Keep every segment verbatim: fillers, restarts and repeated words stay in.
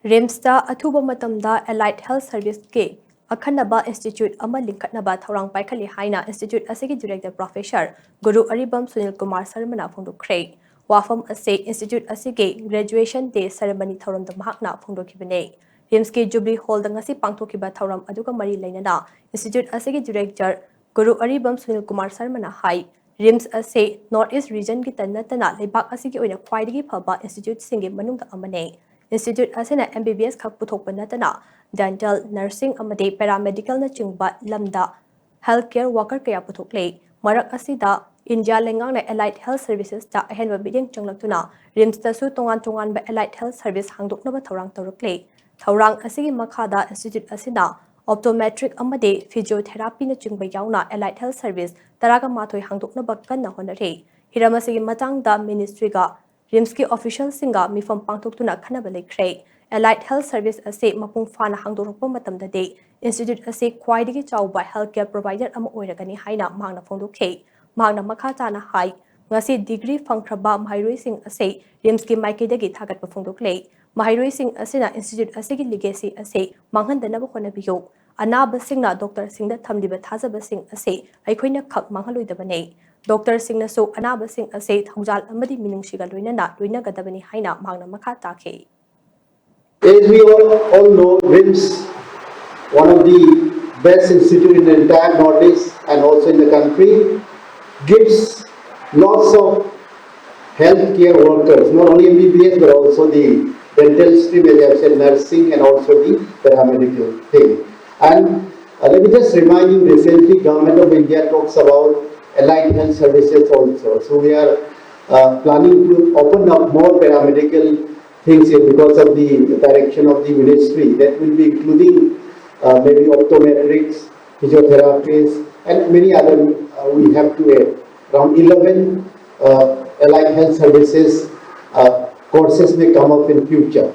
ꯔꯤꯝꯁꯇ ꯑꯊꯨꯕ ꯃꯇꯝꯗ ꯑꯦꯂꯥꯏꯠ ꯍꯦꯜꯊ ꯁꯔꯚꯤꯁꯀꯤ ꯑꯈꯟꯅꯕ ꯏꯟꯁꯇꯤꯇ꯭ꯌꯨꯠ ꯑꯃ ꯂꯤꯡꯈꯠꯅꯕ ꯊꯧꯔꯥꯡ ꯄꯥꯏꯈꯠꯂꯤ ꯍꯥꯏꯅ ꯏꯟꯁꯇꯤꯇ꯭ꯌꯨꯠ ꯑꯁꯤꯒꯤ ꯗꯤꯔꯦꯛꯇꯔ ꯄ꯭ꯔꯣꯐꯦꯁꯔ ꯒꯨꯔꯨ ꯑꯔꯤꯕꯝ ꯁꯨꯅꯤꯜ ꯀꯨꯃꯥꯔ ꯁꯔꯃꯅ ꯐꯣꯡꯗꯣꯛꯈ꯭ꯔꯦ꯫ ꯋꯥꯐꯝ ꯑꯁꯤ ꯏꯟꯁꯇꯤꯇ꯭ꯌꯨꯠ ꯑꯁꯤꯒꯤ ꯒ꯭ꯔꯦꯖꯨꯑꯦꯁꯟ ꯗꯦ ꯁꯦꯔꯦꯃꯅꯤ ꯊꯧꯔꯝꯗ ꯃꯍꯥꯛꯅ ꯐꯣꯡꯗꯣꯛꯈꯤꯕꯅꯤ꯫ ꯔꯤꯝꯁꯀꯤ ꯖꯨꯕꯂꯤ ꯍꯣꯜꯗ ꯉꯁꯤ ꯄꯥꯡꯊꯣꯛꯈꯤꯕ ꯊꯧꯔꯝ ꯑꯗꯨꯒ ꯃꯔꯤ ꯂꯩꯅꯅ ꯏꯟꯁꯇꯤꯇ꯭ꯌꯨꯠ ꯑꯁꯤꯒꯤ ꯗꯤꯔꯦꯛꯇꯔ ꯒꯨꯔꯨ ꯑꯔꯤꯕꯝ ꯁꯨꯅꯤꯜ ꯀꯨꯃꯥꯔ ꯁꯔꯃꯅ ꯍꯥꯏ, ꯔꯤꯝꯁ ꯑꯁꯤ ꯅꯣꯔꯠ ꯏꯁ ꯔꯤꯖꯟꯒꯤꯇ ꯅꯠꯇꯅ ꯂꯩꯕꯥꯛ ꯑꯁꯤꯒꯤ ꯑꯣꯏꯅ ꯈ꯭ꯋꯥꯏꯗꯒꯤ ꯐꯕ ꯏꯟꯁꯇꯤꯇ꯭ꯌꯨꯠꯁꯤꯡꯒꯤ ꯃꯅꯨꯡꯗ ꯑꯃꯅꯤ꯫ ꯏꯟꯁꯇꯤꯇ꯭ꯌꯨꯠ ꯑꯁꯤꯅ ꯑꯦꯝ ꯕꯤ ꯕꯤ ꯑꯦꯁ ꯈꯛ ꯄꯨꯊꯣꯛꯄ ꯅꯠꯇꯅ ꯗꯦꯟꯇꯦꯜ, ꯅꯔꯁꯤꯡ ꯑꯃꯗꯤ ꯄꯦꯔꯥꯃꯦꯗꯤꯀꯦꯜꯅꯆꯤꯡꯕ ꯂꯝꯗ ꯍꯦꯜꯊ ꯀꯦꯌꯔ ꯋꯥꯀꯔ ꯀꯌꯥ ꯄꯨꯊꯣꯛꯂꯤ꯫ ꯃꯔꯛ ꯑꯁꯤꯗ ꯏꯟꯗꯤꯌꯥ ꯂꯩꯉꯥꯛꯅ ꯑꯦꯂꯥꯏꯠ ꯍꯦꯜꯊ ꯁꯔꯚꯤꯁꯦꯁꯇ ꯑꯍꯦꯟꯕ ꯃꯤꯠꯌꯦꯡ ꯆꯪꯂꯛꯇꯨꯅ ꯔꯤꯝꯁꯇꯁꯨ ꯇꯣꯉꯥꯟ ꯇꯣꯉꯥꯟꯕ ꯑꯦꯂꯥꯏꯠ ꯍꯦꯜꯊ ꯁꯔꯚꯤꯁ ꯍꯥꯡꯗꯣꯛꯅꯕ ꯊꯧꯔꯥꯡ ꯇꯧꯔꯛꯂꯤ꯫ ꯊꯧꯔꯥꯡ ꯑꯁꯤꯒꯤ ꯃꯈꯥꯗ ꯏꯟꯁꯇꯤꯇ꯭ꯌꯨꯠ ꯑꯁꯤꯅ ꯑꯣꯞꯇꯣꯃꯦꯇ꯭ꯔꯤꯛ ꯑꯃꯗꯤ ꯐꯤꯖꯤꯑꯣꯊꯦꯔꯥꯄꯤꯅꯆꯤꯡꯕ ꯌꯥꯎꯅ ꯑꯦꯂꯥꯏꯠ ꯍꯦꯜꯊ ꯁꯔꯚꯤꯁ ꯇꯔꯥꯒ ꯃꯥꯊꯣꯏ ꯍꯥꯡꯗꯣꯛꯅꯕ ꯀꯟꯅ ꯍꯣꯠꯅꯔꯤ꯫ ꯍꯤꯔꯝ ꯑꯁꯤꯒꯤ ꯃꯇꯥꯡꯗ ꯃꯤꯅꯤꯁꯇ꯭ꯔꯤꯒ ꯔꯤꯝꯁꯀꯤ ꯑꯣꯐꯤꯁꯤꯌꯦꯜꯁꯤꯡꯒ ꯃꯤꯐꯝ ꯄꯥꯡꯊꯣꯛꯇꯨꯅ ꯈꯟꯅꯕ ꯂꯩꯈ꯭ꯔꯦ꯫ ꯑꯦꯂꯥꯏꯠ ꯍꯦꯜꯊ ꯁꯔꯚꯤꯁ ꯑꯁꯤ ꯃꯄꯨꯡ ꯐꯥꯅ ꯍꯥꯡꯗꯣꯔꯛꯄ ꯃꯇꯝꯗꯗꯤ ꯏꯟꯁꯇꯤꯇ꯭ꯌꯨꯠ ꯑꯁꯤ ꯈ꯭ꯋꯥꯏꯗꯒꯤ ꯆꯥꯎꯕ ꯍꯦꯜꯊ ꯀꯦꯌꯔ ꯄ꯭ꯔꯣꯚꯥꯏꯗꯔ ꯑꯃ ꯑꯣꯏꯔꯒꯅꯤ ꯍꯥꯏꯅ ꯃꯍꯥꯛꯅ ꯐꯣꯡꯗꯣꯛꯈꯤ꯫ ꯃꯍꯥꯛꯅ ꯃꯈꯥ ꯇꯥꯅ ꯍꯥꯏ, ꯉꯁꯤ ꯗꯤꯒ꯭ꯔꯤ ꯐꯪꯈ꯭ꯔꯕ ꯃꯍꯩꯔꯣꯏꯁꯤꯡ ꯑꯁꯤ ꯔꯤꯝꯁꯀꯤ ꯃꯥꯏꯀꯩꯗꯒꯤ ꯊꯥꯒꯠꯄ ꯐꯣꯡꯗꯣꯛꯂꯦ꯫ ꯃꯍꯩꯔꯣꯏꯁꯤꯡ ꯑꯁꯤꯅ ꯏꯟꯁꯇꯤꯇ꯭ꯌꯨꯠ ꯑꯁꯤꯒꯤ ꯂꯤꯒꯦꯁꯤ ꯑꯁꯤ ꯃꯥꯡꯍꯟꯗꯅꯕ ꯍꯣꯠꯅꯕꯤꯌꯨ꯫ ꯑꯅꯥꯕꯁꯤꯡꯅ ꯗꯣꯛꯇꯔꯁꯤꯡꯗ ꯊꯝꯂꯤꯕ ꯊꯥꯖꯕꯁꯤꯡ ꯑꯁꯤ ꯑꯩꯈꯣꯏꯅ ꯈꯛ ꯃꯥꯡꯍꯜꯂꯣꯏꯗꯕꯅꯤ꯫ ꯗꯣꯛꯇꯔꯁꯤꯡꯅꯁꯨ ꯑꯅꯥꯕꯁꯤꯡ ꯑꯁꯤ ꯊꯧꯖꯥꯜ ꯑꯃꯗꯤ ꯃꯤꯅꯨꯡꯁꯤꯒ ꯂꯣꯏꯅꯅ ꯂꯣꯏꯅꯒꯗꯕꯅꯤ ꯍꯥꯏꯅ ꯃꯍꯥꯛꯅ ꯃꯈꯥ ꯇꯥꯈꯤ꯫ As we all, all know, RIMS, one of the best institute in the entire Northeast and also in the country, gives lots of healthcare workers, not only M B B S but also the dental stream, as I have said, nursing and also the paramedical thing. And uh, let me just remind you, recently Government of India talks about allied health services also. So we are uh, planning to open up more paramedical things here because of the direction of the ministry. That will be including uh, maybe optometrics, physiotherapists, and many other uh, we have to add. Around eleven uh, allied health services uh, courses may come up in future.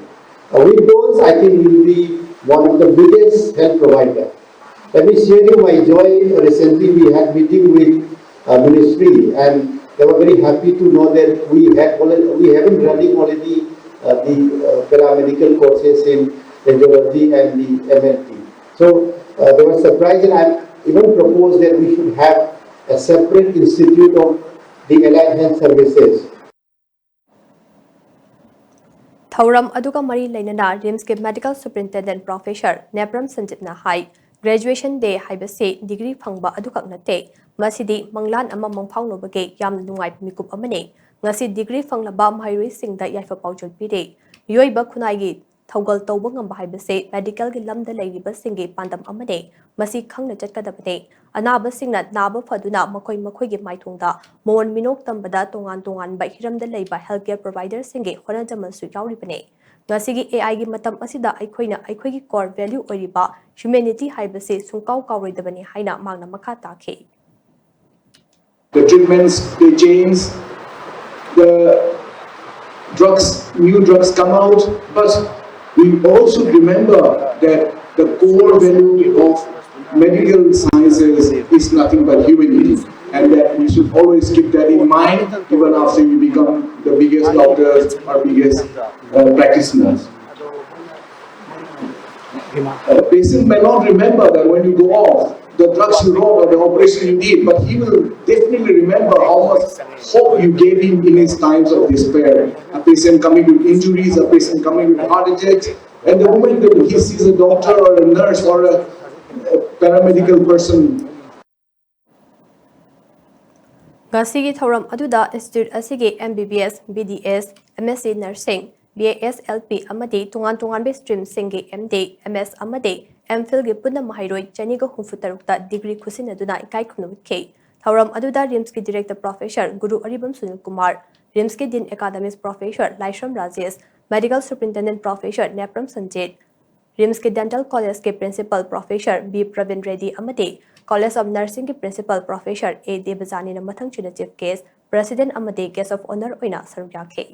Uh, with those, I think we will be one of the biggest health provider. Let me share you my joy. Recently, we had meeting with uh, ministry, and they were very happy to know that we had already, we have been running already uh, the uh, paramedical courses in radiology and the M L T. So uh, they were surprised, and I even proposed that we should have a separate institute of the allied health services. ꯊꯧꯔꯝ ꯑꯗꯨꯒ ꯃꯔꯤ ꯂꯩꯅꯅ ꯔꯤꯝꯁꯀꯤ medical superintendent professor Nepram ꯁꯟꯖꯤꯠꯅ ꯍꯥꯏ, graduation ꯗꯦ ꯍꯥꯏꯕꯁꯤ degree ꯐꯪꯕ ꯑꯗꯨꯈꯛ ꯅꯠꯇꯦ, ꯃꯁꯤꯗꯤ ꯃꯪꯂꯥꯟ ꯑꯃ ꯃꯪꯐꯥꯎꯅꯕꯒꯤ ꯌꯥꯝꯅ ꯅꯨꯡꯉꯥꯏꯕ ꯃꯤꯀꯨꯞ ꯑꯃꯅꯤ꯫ ꯉꯁꯤ ꯗꯤꯒ꯭ꯔꯤ ꯐꯪꯂꯕ ꯃꯍꯩꯔꯣꯏꯁꯤꯡꯗ ꯌꯥꯏꯐ ꯄꯥꯎꯖꯦꯜ ꯄꯤꯔꯤ꯫ ꯃꯤꯑꯣꯏꯕ ꯈꯨꯟꯅꯥꯏꯒꯤ ꯊꯧꯒꯜ ꯇꯧꯕ ꯉꯝꯕ ꯍꯥꯏꯕꯁꯤ ꯃꯦꯗꯤꯀꯦꯜꯒꯤ ꯂꯝꯗ ꯂꯩꯔꯤꯕꯁꯤꯡꯒꯤ ꯄꯥꯟꯗꯝ ꯑꯃꯅꯤ꯫ ꯃꯁꯤ ꯈꯪꯅ ꯆꯠꯀꯗꯕꯅꯤ꯫ ꯑꯅꯥꯕꯁꯤꯡꯅ ꯅꯥꯕ ꯐꯗꯨꯅ ꯃꯈꯣꯏ ꯃꯈꯣꯏꯒꯤ ꯃꯥꯏꯊꯣꯡꯗ ꯃꯑꯣꯟ ꯃꯤꯅꯣꯛ ꯇꯝꯕꯗ ꯇꯣꯉꯥꯟ ꯇꯣꯉꯥꯟꯕ ꯍꯤꯔꯝꯗ ꯂꯩꯕ ꯍꯦꯜꯊ ꯀꯦꯌꯔ ꯄ꯭ꯔꯣꯚꯥꯏꯗꯔꯁꯤꯡꯒꯤ ꯍꯣꯠꯅꯖꯃꯜꯁꯨ ꯌꯥꯎꯔꯤꯕꯅꯤ꯫ ꯉꯁꯤꯒꯤ ꯑꯦ ꯑꯥꯏꯒꯤ ꯃꯇꯝ ꯑꯁꯤꯗ ꯑꯩꯈꯣꯏꯅ ꯑꯩꯈꯣꯏꯒꯤ ꯀꯣꯔ ꯚꯦꯂ꯭ꯌꯨ ꯑꯣꯏꯔꯤꯕ ꯍ꯭ꯌꯨꯃꯦꯅꯤꯇꯤ ꯍꯥꯏꯕꯁꯤ ꯁꯨꯡꯀꯥꯎ ꯀꯥꯎꯔꯣꯏꯗꯕꯅꯤ ꯍꯥꯏꯅ ꯃꯍꯥꯛꯅ ꯃꯈꯥ ꯇꯥꯈꯤ꯫ The treatments they change, the drugs, new drugs come out, but we also remember that the core value of medical sciences is nothing but humanity, and that we should always keep that in mind even after we become the biggest doctors or biggest uh, practitioners. A patient may not remember that when you go off, the drugs you wrote or the operation you did, but he will definitely remember how much hope you gave him in his times of despair. A patient coming with injuries, a patient coming with heart attacks, and the moment that he sees a doctor or a nurse or a, a paramedical person, ꯉꯁꯤꯒꯤ ꯊꯧꯔꯝ ꯑꯗꯨꯗ institute ꯑꯁꯤꯒꯤ M B B S, B D S, M S C Nursing, B A S L P ꯑꯃꯗꯤ ꯇꯣꯉꯥꯟ ꯇꯣꯉꯥꯟꯕ ꯁ꯭ꯇ꯭ꯔꯤꯝꯁꯤꯡꯒꯤ M D, M S ꯑꯃꯗꯤ M Philꯒꯤ ꯄꯨꯟꯅ ꯃꯍꯩꯔꯣꯏ ꯆꯅꯤꯒ ꯍꯨꯝꯐꯨ ꯇꯔꯨꯛꯇ ꯗꯤꯒ꯭ꯔꯤ ꯈꯨꯠꯁꯤꯟꯅꯗꯨꯅ ꯏꯀꯥꯏ ꯈꯨꯝꯅꯕ ꯎꯠꯈꯤ꯫ ꯊꯧꯔꯝ ꯑꯗꯨꯗ ꯔꯤꯝꯁꯀꯤ ꯗꯤꯔꯦꯛꯇꯔ ꯄ꯭ꯔꯣꯐꯦꯁꯔ ꯒꯨꯔꯨ ꯑꯔꯤꯕꯝ ꯁꯨꯅꯤꯜ ꯀꯨꯃꯥꯔ, ꯔꯤꯝꯁꯀꯤ dean academics professor Laishram Rajesh, medical superintendent professor Nepram Sanjeet, ꯔꯤꯝꯁꯀꯤ ꯗꯦꯟꯇꯦꯜ ꯀꯣꯂꯦꯖꯀꯤ principal professor B Praveen Reddy ꯑꯃꯗꯤ ꯀꯣꯂꯦꯖ ꯑꯣꯐ ꯅꯔꯁꯤꯡꯒꯤ ꯄ꯭ꯔꯤꯟꯁꯤꯄꯜ ꯄ꯭ꯔꯣꯐꯦꯁꯔ ꯑꯦ ꯗꯦꯕꯖꯥꯅꯤꯅ ꯃꯊꯪꯁꯤꯠꯅ ꯆꯤꯐ ꯒꯦꯁ꯭ꯠ, ꯄ꯭ꯔꯦꯁꯤꯗꯦꯟꯠ ꯑꯃꯗꯤ ꯒꯦꯁ꯭ꯠ ꯑꯣꯐ ꯑꯣꯅꯔ ꯑꯣꯏꯅ ꯁꯔꯨꯛ ꯌꯥꯈꯤ꯫